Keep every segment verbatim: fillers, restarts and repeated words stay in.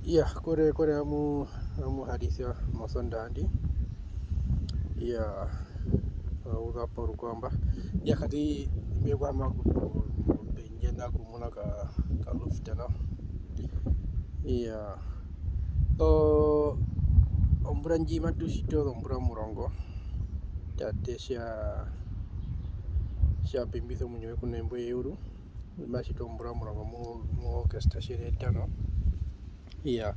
Iya, kore, kore amu, amu harisa mosondaha ndi. Iya, uza po rukwao mba. Iya, kati me kwama ku, ku, pendje nda kumuna ka, ka lufta nao. Iya. O, ombura ndji matu tjiti ozombura omurongo. Tate tja, tja pimbisa omuinyo we kuna embo yeuru. Ma tjiti ombura omurongo mu, mu August tjiri etano. Iya.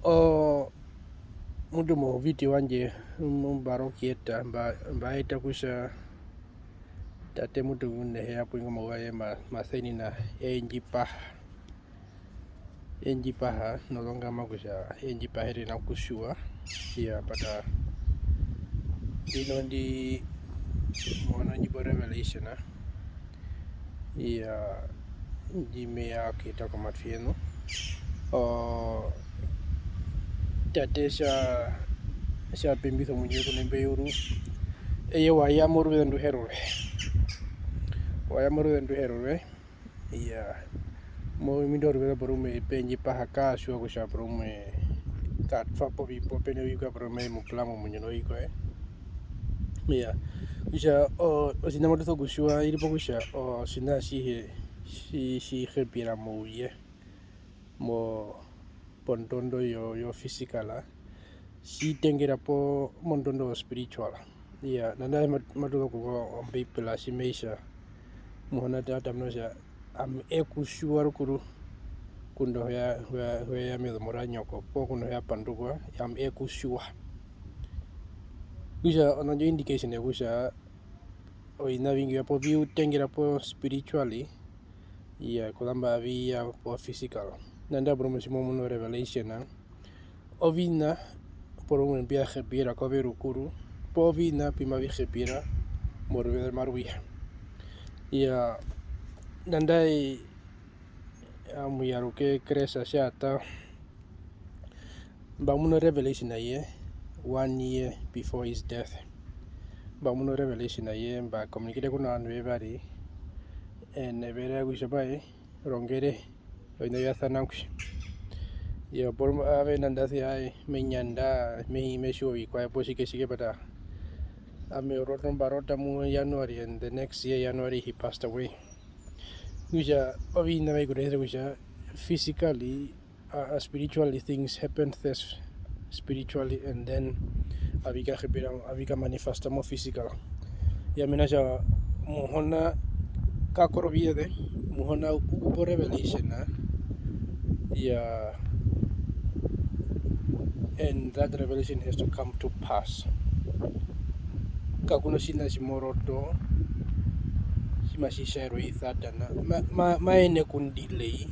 O, mutu mouvidio wandje mbu mba ri okuyeta, mba, mba eta kutja tate mutu ngunda e hi ya pu ingo mauva ye ma, ma senina, ee ndji paha. Ee ndji paha nozongama kutja ee ndji pahere nokutjiwa. Iya, but, uh, ndino ndi Muhona ndji pa o revelation, ah. Iya, ndji me ya okuyeta komatwi weṋu. O, tate tja, tja pimbisa omuinyo we kuna embo yeuru, eye wa ya moruveze ndu he ri orwe. Wa ya moruveze ndu he ri orwe. Iya. Mo, omundu oruveze porumwe pe ndji paha kaa tjiwa kutja porumwe ka twa po ovipo, pe novikwaye porumwe mu pura momuinyo novikwaye. Iya. Kutja, o, otjiṋa matu sokutjiwa i ri po kutja, o, otjiṋa atjihe tji, tji hepira mouye, mo, pondondo yo, yo physical, tji tengera po mondondo yo spiritual. Iya, nandarire mat-, matu zu okuza Ombeibela tji mai tja, Muhona tate wa tamuna kutja, ami ee ku tjiwa rukuru, ngunda ho ya, ho ya, ho ya mezumo ra nyoko, poo ngunda ho ya pandukwa, ami ee ku tjiwa. Okutja, ona ndjo indication yokutja, oviṋa ovingi vya po vi u tengera po spiritually, iya, kuzambo avi ya po physical. Nandarire porumwe tji mo munu o revelation, oviṋa porumwe mbya hepira kove rukuru, poo oviṋa mbi mavi hepira moruveze maru ya. Iya, nandarire omuyaruke Kresa tja ta, mba munu o revelation na ye one year before his death. Mba munu o revelation na ye, mba communicate kuna ovandu vevari, ene ve raera kutja, pae, rongere oviṋa vya sana ngwi. Iyo, porumwe ave nandasi, ae, me nyanda, me hi-, me tjiwa ovikwaye poo tjike tjike, but, ah, ami oruroto mba rota mu January, and the next year January he passed away. Kutja oviṋa mbi ku raisire kutja physically, uh, uh, spiritually things happened first spiritually, and then avi kahepera, avi kamanifesta mo physical. Iya, mena kutja Muhona ka korovieze, Muhona u ku pa o revelation, iya, and that revelation has to come to pass. Kaku na otjiṋa tji mo roto tji matji tjaerwa i Satana. Ma, ma, ma yenene oku delay.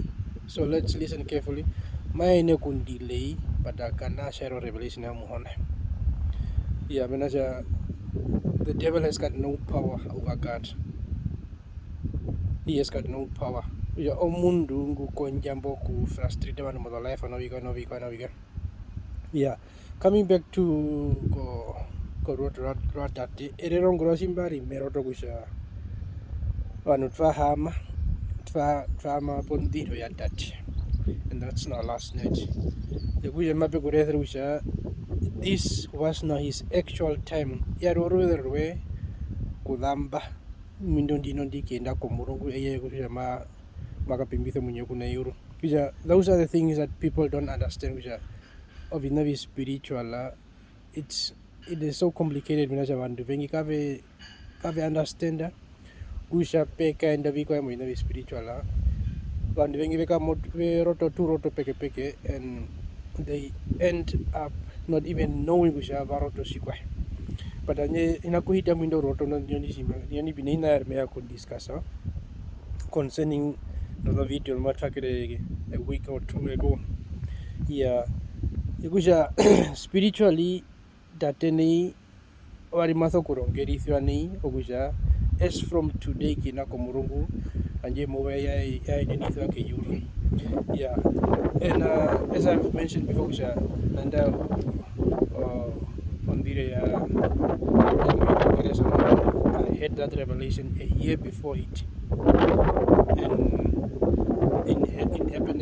So let's listen carefully. Ma yenene oku delay, but a kana tjaera o revelation ya Muhona. Iya, mena kutja the devil has got no power over God. He has got no power. Kutja omundu ngu kondja mbo oku frustrate ovandu mozo life novikwaye, novikwaye, novikwaye. Yeah, coming back to ko, koruroto rwa, rwa tate, erero ngurova tji mba ri meroto kutja ovandu twa haama, twa, twa haama pondiro ya tate, and that's not last night. Okutja mape ku raisire kutja this was not his actual time, ya ri oruveze rwe kuzamba, omundu ndino ndi kuyenda komurungu, eye kutja ma, ma kapimbisa omuinyo kuna yuru. Kutja, those are the things that people don't understand, kutja oviṋa vi spiritual, uh, it's, it is so complicated, mena kutja ovandu vengi kave, kave understanda kutja pe kaenda ovikwaye moviṋa vi spiritual, uh. Ovandu vengi ve kamo-, ve roto turoto pekepeke, and they end up not even knowing kutja va roto tjikwaye. But handje hi na kuhita mu indo ruroto ndo, ndino ndi tjimuna, ndino ndi mbi na oviṋa vyarwe mbi me vanga oku discussa concerning nozo video mba twa kere a week or two ago. Iya, okutja spiritually tate nai wa ri ma sokurongerisiwa nai, okutja as from today kuyenda komurungu, handje mouva ya, ya enenisiwa keyuru. Yeah. And, uh, as I've mentioned before, kutja nanda, uh, ondiro ya, ya Kresa, I had that revelation a year before it. And in, in happened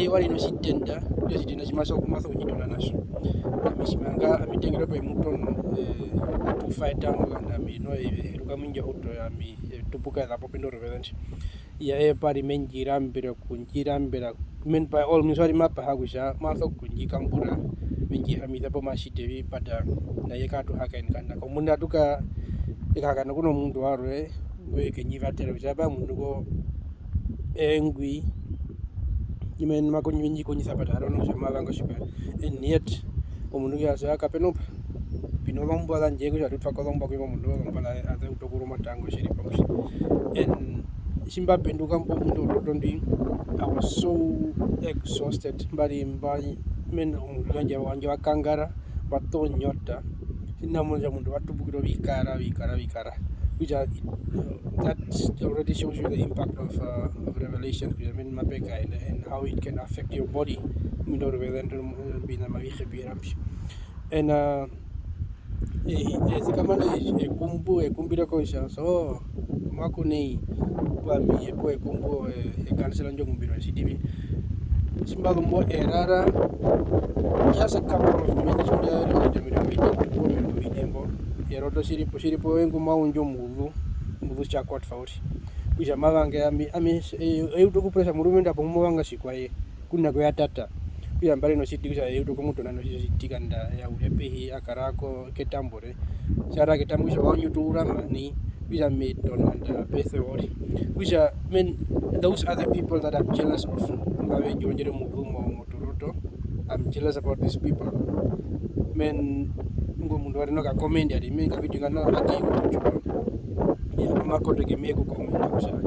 eye wa ri notjitenda, okutja otjitenda tji ma so-, ma so kundjitora na tjo. Ami tjimanga, ami tengere opo e mu tono, eh, atu fa etango, nganda ami noho e heruka mu indjo ohauto, ami e tupuka e za po pu indo ruveze ndjo. Iya, eye pa ri me ndji rambere, okundjirambera, men-, by all means, wa ri ma paha kutja ma so kundjikambura, me ndji hihamisa poo ma tjiti vi, but, uh, na ye kaatu hakaene kana. Komunda atu ka-, e kahakaena ku nomundu warwe, ngwe ke ndji vatera kutja, pa omundu ngo, ee ngwi, I mean, ma kondji-, me ndji kondjisa, but I don't know kutja ma vanga otjikwaye. And yet, omundu ngwi a tja, kape na mba. Mbi nozombwa zandje, okutja atu twa ko ozombwa, kutja omundu ozombwa zaye aze utu okuruma tango, tjiri pamwe. And tji mba penduka mbo, omundu oruroto ndwi, I was so exhausted. Mba ri, mba, men, omuviri wandje, wandje wa kangara, mba tonyota. Tjina mo tja omundu wa tupukirwa ovikara, ovikara, ovikara. Kutja, uh, that already shows you the impact of, uh, of revelation, kutja men mape kaenda and, and how it can affect your body. Omundu oruveze ndo, mbi na mavihe pi era mbi. And, uh, e-, e-, e sikama na e-, e kumbu-, e kumbire ko kutja, so, ma ku nai, kwami, e po e kumbu, e-, e kanisela ndjo ngumbiro ya C D V. Tji mba zu mbo e rara, just a couple of minutes, kutja e ri ominute omirongo vitatu poo omirongo vine mbo, e roto tjiri po, tjiri po, eye ngu ma undju omuzu, omuzu tja kwatwa uriri. Kutja ma vanga ami, ami, e-, e utu okupressure omurumendu hapo ngu mo vanga otjikwaye, ku na ku ya tata. Kutja mba ri notjiti kutja e utu okumutona notjitjo tjiti nganda e ya uriri pehi, a kara ko ketambo re. Tja ra ketambo kutja wa undju tu urama nai, Kutja me don't understand uriri. Kutja, men, those are the people that I'm jealous of. Mba ve ndji wondjere omurumo motoroto. I'm jealous about these people. Men, ingo mundu warwe noka comment ari, men, ka video ngano ake YouTube. Ya, ma kotoke me ku comment kutja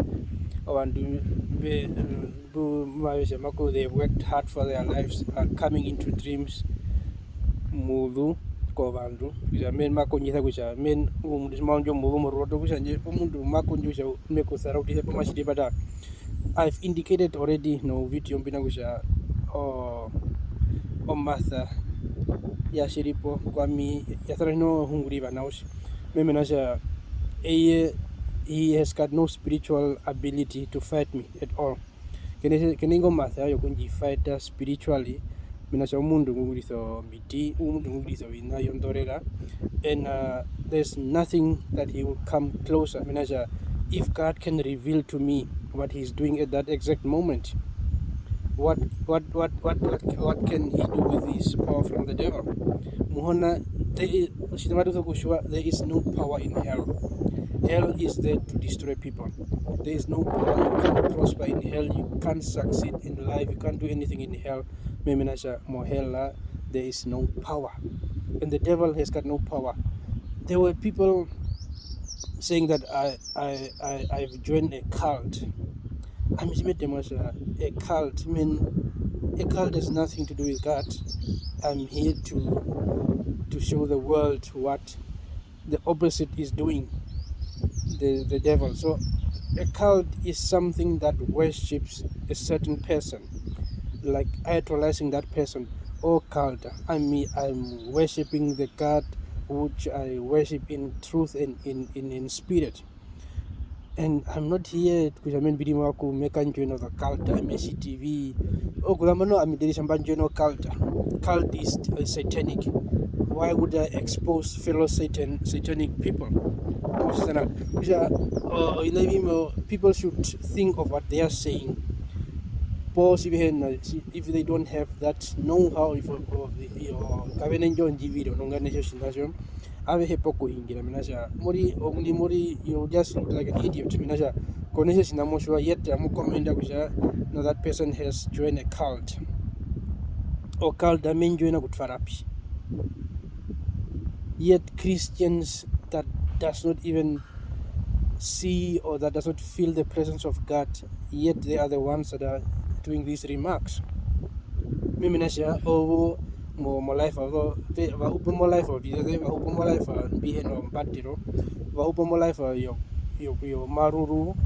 ovandu mbe, mbu mave tja maku, they worked hard for their lives, are coming into dreams mouzu kovandu. Kutja men, ma kondjisa kutja men, ingo mundu tji ma undju omurumo motoroto kutja ndje omundu ma kondjo kutja me ku sara kutja po ma tjiti pata. I've indicated already no video mbina kutja, o-, omasa ya tjiri po kwami ya sana hino hunguriva na otji. Meme na tja eye, he has got no spiritual ability to fight me at all. Kene, kene ingo omasa yokundji fighta spiritually. Mena tja omundu ngu ungurisa omiti, omundu ngu ungurisa oviṋa vyondorera, and, uh, there's nothing that he will come closer. Mena tja, if God can reveal to me what he's doing at that exact moment, what, what, what, what, what, what can he do with his power from the devil? Muhona, there is, otjiṋa matu sokutjiwa, there is no power in hell. Hell is there to destroy people. There is no power. You can't prosper in hell. You can't succeed in life. You can't do anything in hell. Meme na tja, mo hell, uh, there is no power. And the devil has got no power. There were people saying that I, I, I, I've joined a cult. Ami tji me temwa kutja a cult, I mean, a cult has nothing to do with God. I'm here to, to show the world what the opposite is doing, the, the devil. So a cult is something that worships a certain person, like idolizing that person. Oh cult, I mean, I'm worshipping the God which I worship in truth and in, in, in spirit. And I'm not here kutja men mbi ri mo ku make a join of the cult, M S C T V. Okuzamba no, ami nde ri tja mba join o cult. Cult is, is satanic. Why would I expose fellow Satan, satanic people? Mosana kutja, uh, oviṋa vimwe, people should think of what they are saying. Poo tji ve hi na, if they don't have that know-how of, of, of, kave na indjo ndjiviro nonga netjo tjiṋa tjo, ave hepa okuhungira, mena kutja mo ri, omuini mo ri, you just look like an idiot, mena kutja ko na tjo tjiṋa mo tjiwa, yet amu commenta kutja, "No, that person has joined a cult." O cult ame ndjoina okutwara pi? Yet Christians that does not even see or that does not feel the presence of God, yet they are the ones that are doing these remarks. Mimi na tja ovo mo, mo life avo, ve, va hupa mo life ovizeze, va hupa mo life mbi hi na ombatero, va hupa mo life yo, yo, yomaruru,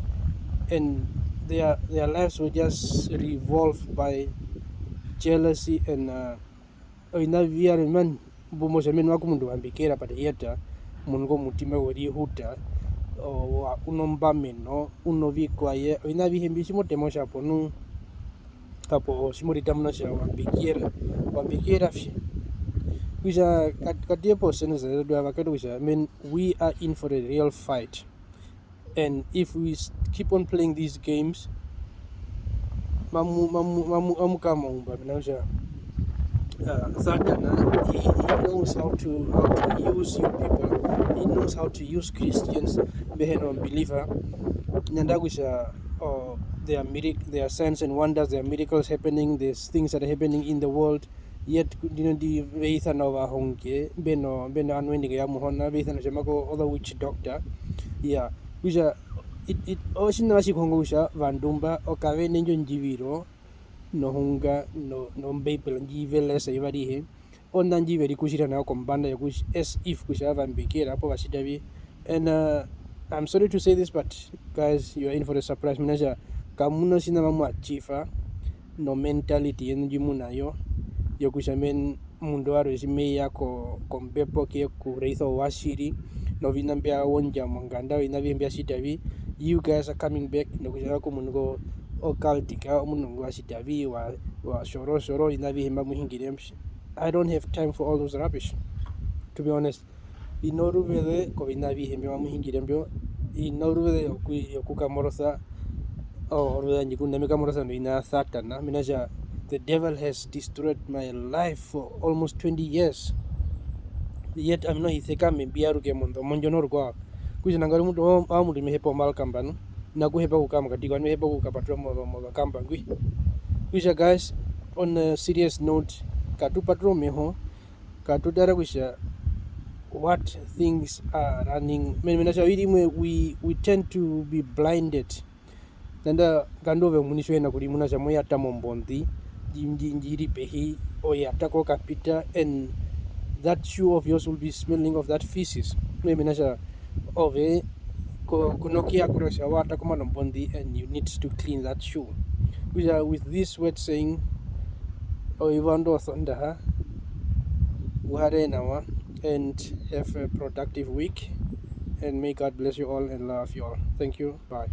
and their, their lives were just revolved by jealousy and, uh, oviṋa vyarwe, man, mbu mo tja mena rokutja omundu wa mbikera, but yet omundu ngo omutima we rihuta, o-, wa-, u nombameno, u novikwaye, oviṋa avihe mbi tji mo temwa kutja hapo nu-, hapo tji mo ritamuna kutja wa mbikera, wa mbikera fye. Kutja kat-, katuye po sentence zetu ava, katu kutja, I mean, we are in for a real fight. And if we s-, keep on playing these games, mamu, mamu, mamu, mamu kara moumba, mena kutja, uh, Satan, he, he knows how to, how to use you people. He knows how to use Christians mbe hi na believer. Nyanda kutja, oh, there are mirac-, there are signs and wonders, there are miracles happening, there's things that are happening in the world. Yet ndino ndi ve isana ovahonge, mbe no, mbe no anointing ya Muhona, ve isana kutja mako ozo witch doctor. Iyaa, kutja it, it, otjiṋa matji ku hongo kutja ovandu mba kave na indjo ndjiviro nohunga no, nOmbeibela ndji ve lesa eyuva arihe. Ona ndji ve rikutjira nao kombanda yokutja as if kutja va mbikera poo va tjita vi. And, uh, I'm sorry to say this, but guys, you are in for a surprise. Mena kutja kamu na otjiṋa mamu achieve no mentality yeṋu ndji mu na yo, yokutja men-, omundu warwe tji me ya ko-, kombepo ke ku raisa ouatjiri, noviṋa mbya wondja monganda, oviṋa avihe mbya tjita vi, you guys are coming back nokutja kako omundu ngo o cult, ka omundu ngwa tjita vi, wa, wa tjoro tjoro, oviṋa avihe mba mu hingire mbi. I don't have time for all those rubbish, to be honest. Hi na oruveze koviṋa avihe mbyo mamu hingire mbyo. Hi na oruveze yoku-, yokukamorosa, o-, oruveze rwandje ngunda me kamorosa noviṋa vya Satana. Mena kutja the devil has destroyed my life for almost twenty years. Yet ami noho hi sekame mbi yaruke mondjo, mondjo norukwao. Kutja nangwari omundu, aa, omundu me hepa omalkamba nu, na ku hepa okukara mokati kovandu, me hepa okukapaturura mo-, movakamba ngwi. Kutja guys, on a serious note, katu paturure omeho, katu tara kutja what things are running. Mena, mena kutja oiri imwe we, we tend to be blinded. Nanda nganda ove omuini tji u hina kurimuna kutja mo yata mombondi ndji, ndji, ndji ri pehi, o yata ko kapita, and that shoe of yours will be smelling of that feces. Mena kutja ove ko-, ko na kuyakura kutja wa yata ko mena ombondi and you need to clean that shoe. Kutja with this word saying, eyuva ndo Sondaha, u hare nawa and have a productive week, and may God bless you all and love you all. Thank you. Bye.